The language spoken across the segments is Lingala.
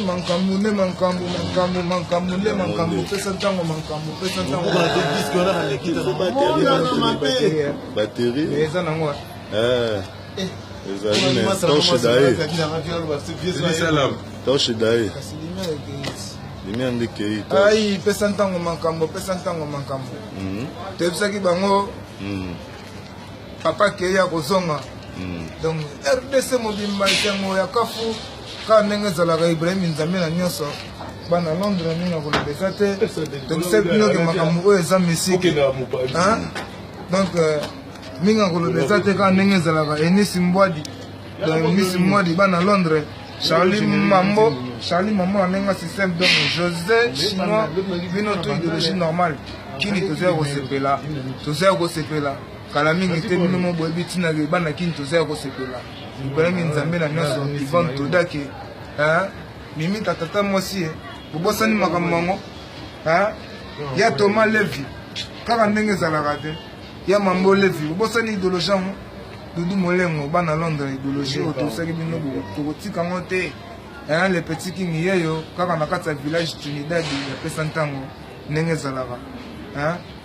Makambo nde makambo, makambo, makambo nde makambo, pesa ntango makambo, pesa ntango. Batterie eza nango. Ezali na torche daye. Torche daye. Lumière nde kei. Ai, pesa ntango makambo, pesa ntango makambo. Toyebisaki bango papa kei akozonga. Donc RDC mobimba, esengo ya kafu kaka ndenge ezalaka. Ibrahim Nzambe na nyonso, bana Londres, mingi akoloba eza te. Tokisa bino ke makambo oyo eza misiki. Donc mingi akoloba eza te, kaka ndenge ezalaka. Enisi Mbwadi, donc Enisi Mbwadi, bana Londres, Charlie Mambo, Charlie Mambo na ndenge système. Donc José Chinois, bino to idéologie normale kini, toza ya kosepela, toza ya kosepela kala mingi te. Bino mo boyebi ntina bana kini, toza ya kosepela. Ibrahim Nzambe na nyonso, Ivan Todake, Mimi Tatata mwasi ye, bobosani makambo yango ya Thomas Levi, kaka ndenge ezalaka te. Ya Mambo Levi, bobosani idéologie yango. Dudu Molengo, bana Londres, idéologie oyo tosaki bino, tokotika yango te. Le petit King yeyo kaka na kati ya village Trinidad, yapesa ntango ndenge ezalaka.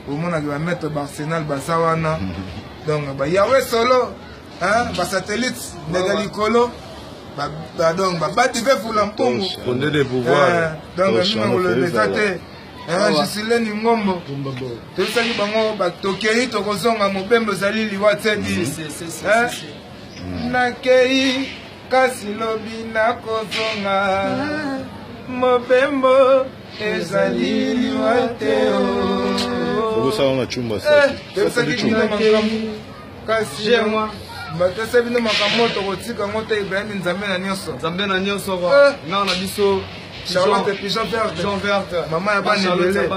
Omonaki bamaître Barsenal baza wana, donc bayawe solo, basatellite ndenge likolo, donc babati mpe fula mpungu. Fonde de pouvoir. Donc mingi koloba eza te. Gisileni Ngombo, toyebisaki bango tokei, tokozonga, mobembo ezali liwa tedi. Nakei kasi lobi nakozonga, mobembo ezali liwa te. Okosala na chumba. Toyebisaki bino makambo, kasi batesa bino makambo, tokotika yango te. Ibrahim Nzambe na nyonso. Nzambe na nyonso, mare na biso. Charlotte Pigeon Verte. Pigeon Verte. Mama ya bana ebele.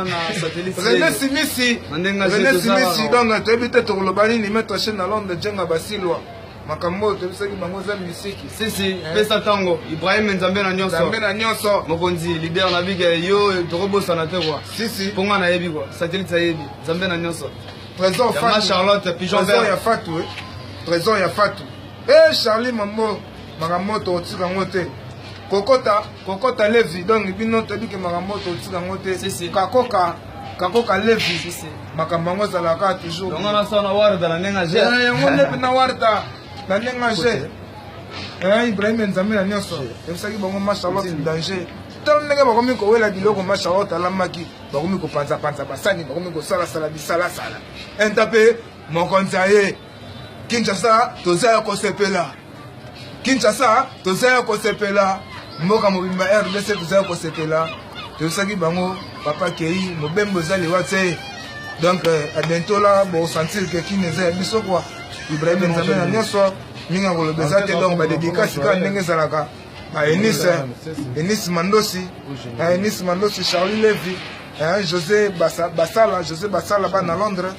René Simisi. René Simisi, donc toyebi te tokoloba nini. Maître chaîne na Londres, Jenga Basilwa. Makambo oyo toyebisaki bango eza misiki. Sisi, pesa ntango. Ibrahim Nzambe na nyonso. Nzambe na nyonso. Mokonzi, leader na bike, yo tokobosana te quoi. Sisi. Mpo nga nayebi quoi. Satellite ayebi. Nzambe na nyonso. Trésor Fatou. Charlotte Pigeon Verte. Trésor ya Fatou. Trésor ya Fatou. Eh Charlie Mambo, makambo tokotika yango te. Kokota, Kokota Levi, donc bino toyebi ke makambo totika yango te. Kakoka, Kakoka Levi, makambo yango ezalaka toujours. Yango nasala na warda na ndenge age. Yango nde na warda na ndenge age. Ibrahim Nzambe na nyonso, ebisaki bango ma Charlotte danger. Tala ndenge bakomi kowela biloko ma Charlotte alambaki, bakomi kopanzapanza basani, bakomi kosalasala bisalasala. Enta mpe mokonzi aye Kinshasa, toza ya kosepela. Kinshasa, toza ya kosepela. Mboka mobimba RDC, toza ya kosepela. Toyebisaki bango papa kei, mobembo eza liwa te. Donc à bientôt là, bosentir ke kini eza ya biso quoi. Ibrahim Nzambe na nyonso, mingi ya koloba eza te. Donc badédicace kaka ndenge ezalaka, baenis, Enis Mandosi, Enis Mandosi, Charlie Levi, José Basala, José Basala, bana Londres.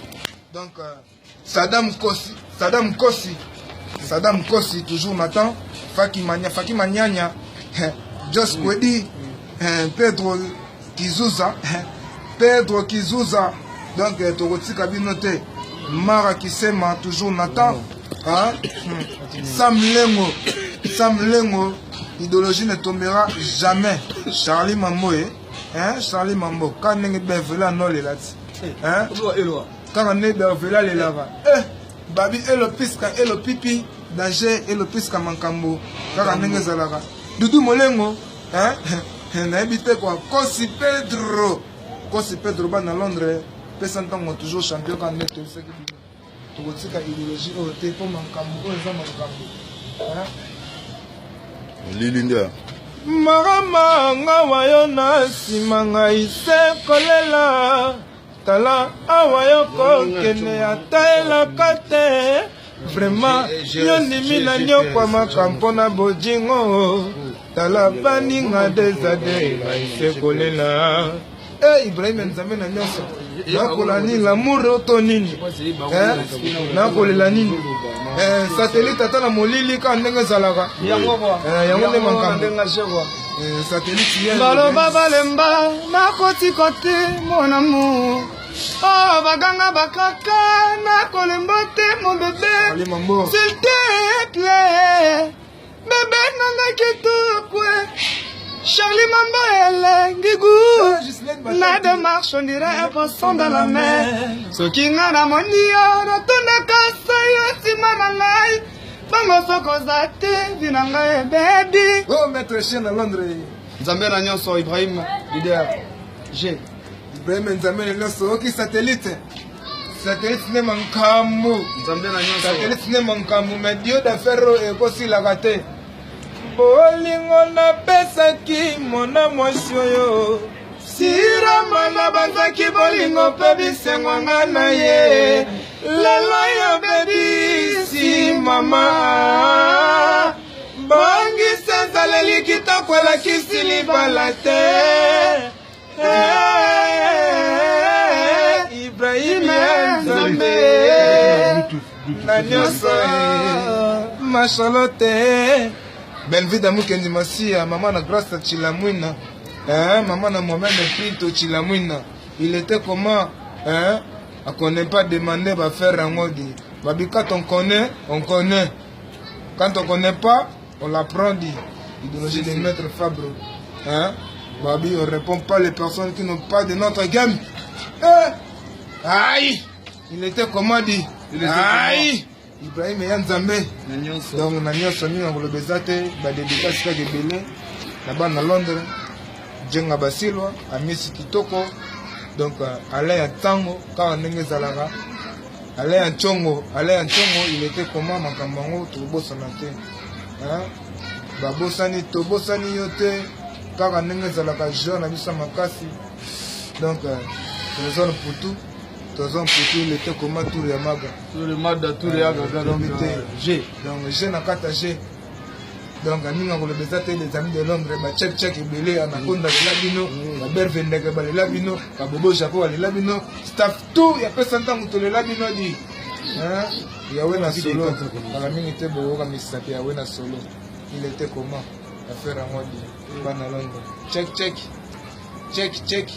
Donc Saddam Kosi, Saddam Kosi, Saddam Kosi, toujours Nathan, Faki Mania, Faki Manyanya, Jos Kwedi, Pedro Kizuza, Pedro Kizuza. Donc tokotika bino te. Mara Kisema, toujours Nathan, hein? Sam Lengo, Sam Lengo, idéologie ne tombera jamais. Charlie Mamboe, hein? Charlie Mambo, quand ndenge Bevela nolela ti. Hein? Kaka nde Bevela alelaka. Eh, babi elo piska elo pipi danger elo piska makambo kaka ndenge ezalaka. Dudu Molengo, hein? Nayebi te kwa Kosi Pedro. Kosi Pedro, bana Londres, pesa ntango toujours champion kaka nde toyebisaki bino. Tokotika idéologie oyo te mpo makambo oyo eza makambo. Lili nde. Marama nga wayo na nsima ngai se kolela, tala awa yo kokende ata elaka te. Vraiment yo ndimi na nyokwamaka mpona bojingo, tala baninga dezade ngai se kolela. E Ibrahim Nzambe na nyonso, nakola nini, lamour to nini, nakolela nini? Satellite ata na molili kaka ndenge ezalaka, yango nde makambo satellite. Baloba balemba, nakotika te mon amour. Oh, baganga bakaka nakolemba te mon bébé. S'il te plaît. Bébé nanga kitoko. Charlie Mamba elengi goût. Na démarche on dirait un poisson dans la mer. Soki nga namoni yo natondaka se yo nsima na ngai. Bango soko oza te vi na ngai ebebi. Oh maître chien na Londres. Nzambe na nyonso Ibrahim leader G. Ibrahim Nzambe na nyonso oki satellite. Satellite nde mankambo. Nzambe na nyonso. Satellite nde mankambo mais Dieu d'affaires oyo ekosilaka te. Bolingo napesaki mona mwasi oyo sirama nabanzaki bolingo mpe bisengo nga na ye lelo yo bebisi mama bongisa ezaleli kitoko elakisi libala te eh, Ibrahim Nzambe na nyonso masolo te Belvida Mukendi Masiya mama na Grace Chilamwina hein, mama na Mohamed Pinto Chilamwina il était comment hein, akone pas demander ba faire yango di babi quand on connaît on connaît quand on connaît pas On l'apprend dit. Idéologie de Maître Fabre. Hein? Babi, on répond pas les personnes qui n'ont pas de notre gamme. Eh? Aïe! Il était comment dit? Aïe! Ibrahim ya Nzambe. Donc na nyonso mingi na koloba eza te badedikasi kaka ebele na bana na Londres Jenga Basilwa Amisi Kitoko donc euh, Alain ya ntango kaka ndenge ezalaka Alain ya ntongo Alain ya ntongo il était comment makambo yango tokobosana te Hein? Babosani tobosani yo te kaka ndenge ezalaka joueur na biso makasi donc euh, trésor putu trésor putu il était comment tour ya maga tour ya maga tour ya gaga donc euh, G donc G na kata G donc mingi akoloba eza te les amis de londres bachek chek ebele anakonda balela bino baberve ndeke balela bino babobo japo balela bino staff tout ya pesa ntango tolela bino di Yawe na solo kala mingi te bokoyoka misapi yawe na solo il était comment affaire yango di bana Londres check check check check.